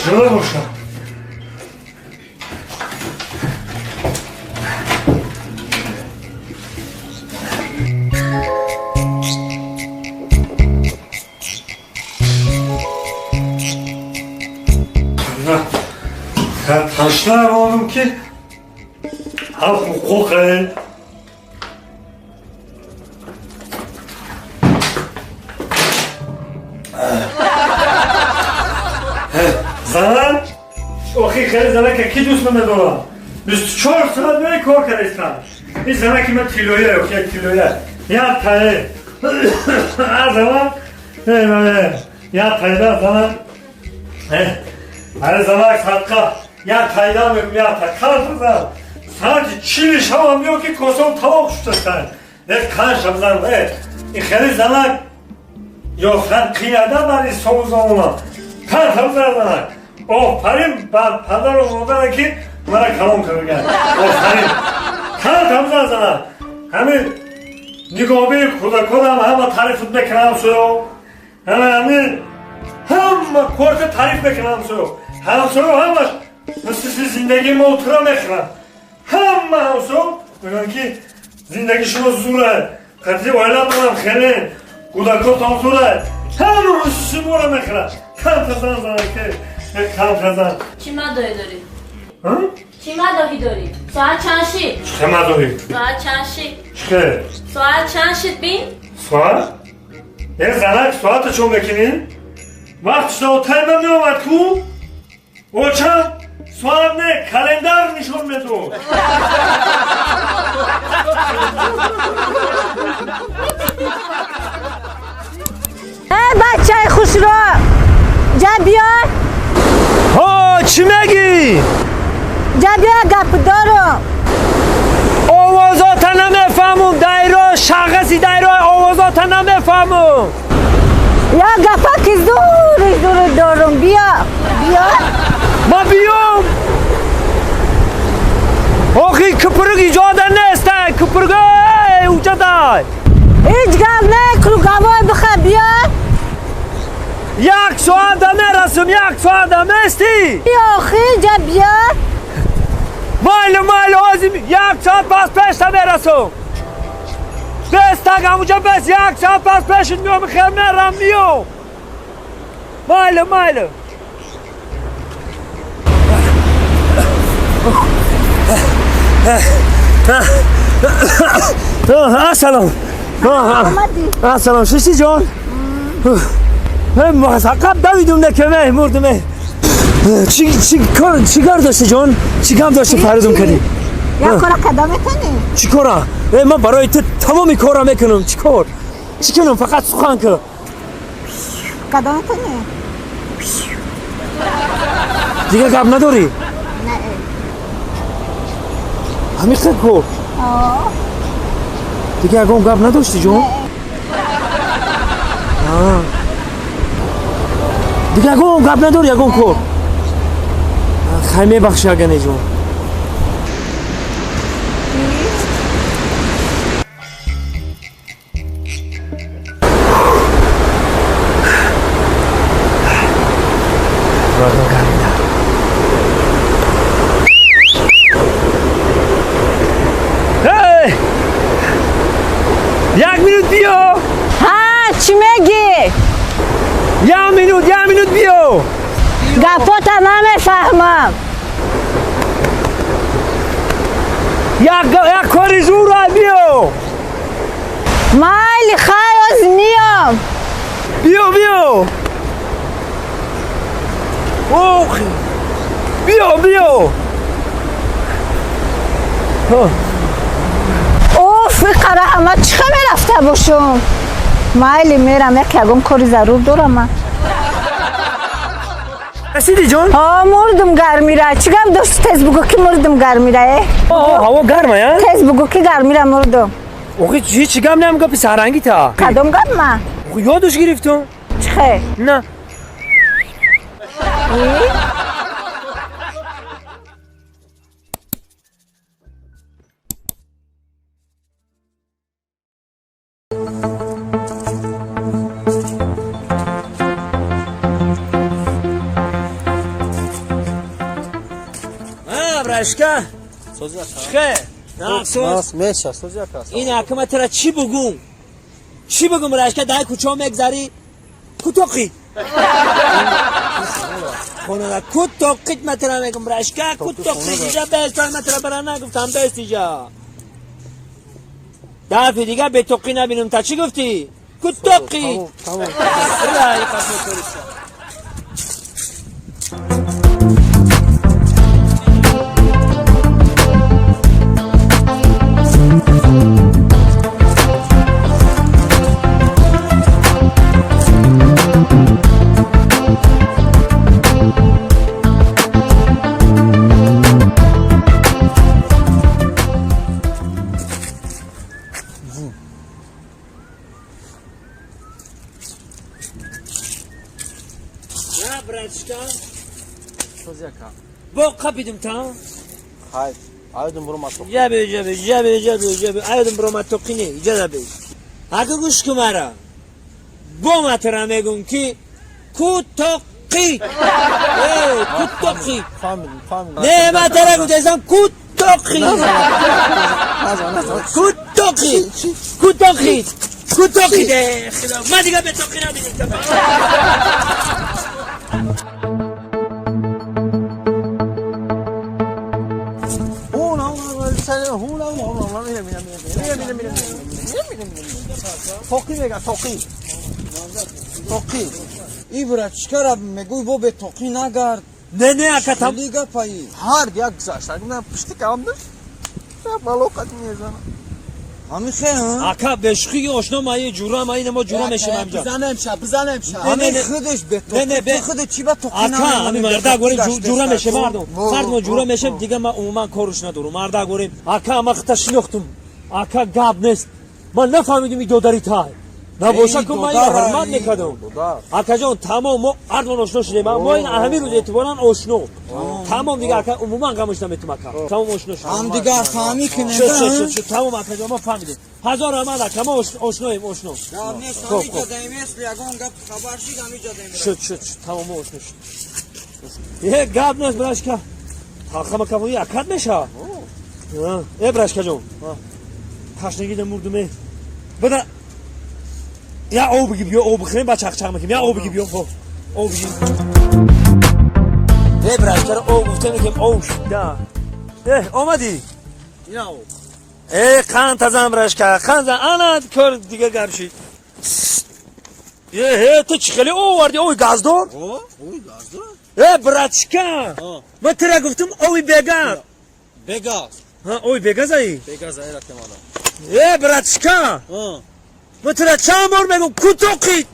Хушрӯ бошам. Ташна мондум ки ҳам ҳуқуқе. Зан охи хеле занака ки дӯст намедорам. 24 соат меи кор кардистам. Ин занаки ман тиллоя, охи тиллоя. Як тае. Зана, як тайда зана. Аре занак садқа як тайда мегум, як тай. Кан зан. Саати 40 шавам мео ки косом тавоқ шудастан. Кан шабзан. Ин хеле занак ёфтан қияда бар ин сову замона. Кан шабзан занак. Офарин бар падару модаре ки мара калон кардаган. Офарин. Кан шабзан занак. Ҳамин нигоҳбии кӯдаконам ҳама таъриф мекунам суё. Ҳамин ҳама корта таъриф мекунам суё. Ҳамсоё ҳамаш мисли зиндагии мо тура мехӯранд. Ҳама ҳамсоё мегӯянд ки зиндагии шумо зура, қатъи оилатонам хеле, кӯдакотон зура. Ҳама мисли моро мехӯранд. Камта зан занаке, камта зан. Чӣ мадоҳӣ дорӣ? Чӣ мадоҳӣ дорӣ? Соат чанд шид? Чӣ мадоҳӣ? Соат чанд шид? Чӣ? Соат чанд шид бин? Соат? Е занак соата чон мекунӣ? Вақт шуда отайма меомад ку? Очам соат не, календар нишон медод. Эй бачаи хушрӯ, ҷа биё. Ҳо, чӣ мегӣ? Ҷа биё, гап дорум. Овозота намефаҳмум, дайро шағаси дайро овозота намефаҳмум. Я гапаки зури зури дорум, биё, биё. Ма биём. Охи купрук иҷода нест, купрук уҷадай. Ҳеҷ гап не, круговой биха, биё. Як соата мерасум, як соата местӣ? Биё, охи, ҷа биё. Майли, майли, ҳозир як соат пас пешта мерасум. Бес так ҳамуҷа бес, як соат пас пешит меом, хел мерам, миём. Майли, майли. Ассалом. Ассалом, шишти ҷон. Қаб давидум накаме, мурдуме. Чӣ кор дошти ҷон? Чӣ гап дошти фаридум кардӣ? Як кора када метонӣ? Чӣ кора? Ман барои ту тамоми корро мекунам. Чӣ кор? Чӣ кунам? Фақат сухан кун. Када метонӣ? Дигар гап надорӣ? Не. Ҳамин хел кор? Дигар ягон гап надошти ҷон? Дигар ягон гап надорӣ, ягон кор? Хай мебахши агане ҷон. Як минут биё. Ҳа, чӣ мегӣ? Як минут, як минут биё. Гапота намефаҳмам. Як кори зура биё. Майли, хай, оз миём. Биё, биё. Ох, биё, биё. Уф, иқара ҳама чӣ хел мерафта бошум? Майли, мерам, як ягон кори зарур дорам ман. Расидӣ ҷон? Ҳо, мурдум гармира. Чӣ гап дошти? Тез бугӯ ки мурдум гармира, э? Ҳаво гарма, я? Тез бугӯ ки гармира мурдум. Охи ҳеҷ гап нем, гапи сарангӣ та. Кадом гап ма? Охи ёдуш гирифтум. Чӣ хел? На. Брашка. Чхе. Нақсос. Меша, созия кас. Ин акма тра чӣ бугум? Чӣ бугум брашка дай кучо мегзари? Кутоқи. Хонада кутоқит матра мегум брашка кутоқи иҷа бест матра бара нагуфтам бест иҷа. Дафи дига бетоқӣ набинам та чӣ гуфтӣ? Кутоқи. Тамом. Рай қафо кориша. На брачка. Созия ка. Бо қапидим та? Хай. Айдум буру матоқ. Ҷабе ҷабе ҷабе ҷабе ҷабе айдум бро матоқине иҷаза бе. Ҳаки гӯш кун мара. Бо матра мегум ки кутоқи. Э, кутоқи. Фаҳмидим, фаҳмидим. Не матра гуфтесам кутоқи. Наза, наза. Кутоқи. Кутоқи. Кутоқи де. Худо. Ма дига бетоқи набинем. Тоқӣ мега, тоқӣ. Тоқӣ. И брачкара мегӯй бо бетоқӣ нагард. Не, не, ака там Хеле гапаи. Ҳар як гузашт. На пушти кам дошт. Балоқат мезанам. Ҳами хе, ҳа? Ака бешухи ошно маи ҷура маи немо ҷура мешим амҷа. Бизанем ша, бизанем ша. Не, не, Ҳами не. худаш Не, бетоқӣ. не, бе- Ту худат чӣ ба тоқӣ Ака, ҳами марда горим ҷура мешем мардум. Мардум ҷура мешем дига ма умуман коруш надорум. Марда горим. Ака ма хита шинохтум. Ака гап нест. Ман нафаҳмидим и додари тай. Набоша ку ман инро ҳурмат мекардам. Акаҷон тамом мо ардмон ошно шудем. Мо ин ҳамин рӯз эътиборан ошно. Тамом дига ака умуман ғамш наметум ака. Тамом ошно шудем. Ҳамдигар фаҳмӣ Шуд, шуд, шуд, кунед. шуд. Тамом акаҷон мо фаҳмидем. Ҳазор раҳмат ака мо ошноем ошно. Нест, Хоб, ҳамиҷа хоб. даем, если ягон гап хабар шид, ҳамиҷа даем. Шуд, шуд, шуд. Тамом мо ошно шуд. Е гап нест брашка. Талхама кавои акад меша. Э брашка ҷон. Ташнагида мурдуме. Бада я об биги биё об бихӯрем ба чақчақ мекунем. Я об биги биё хоб. Об биги. Э брашка об гуфта мекунем об шуда. Э омадӣ? Ина об. Э қан тазан брашка. Қан зан ана кор дига гап шид. Э, э ту чӣ хеле овардӣ? Оби газдор? О, ой газдор. Э брачка. Ман тура гуфтум оби бегаз. Бегаз. Ҳа, оби бегазаи? Бегаз айра темана. Э, братчка! О. Ман тура чанд бор мегум кутоқи!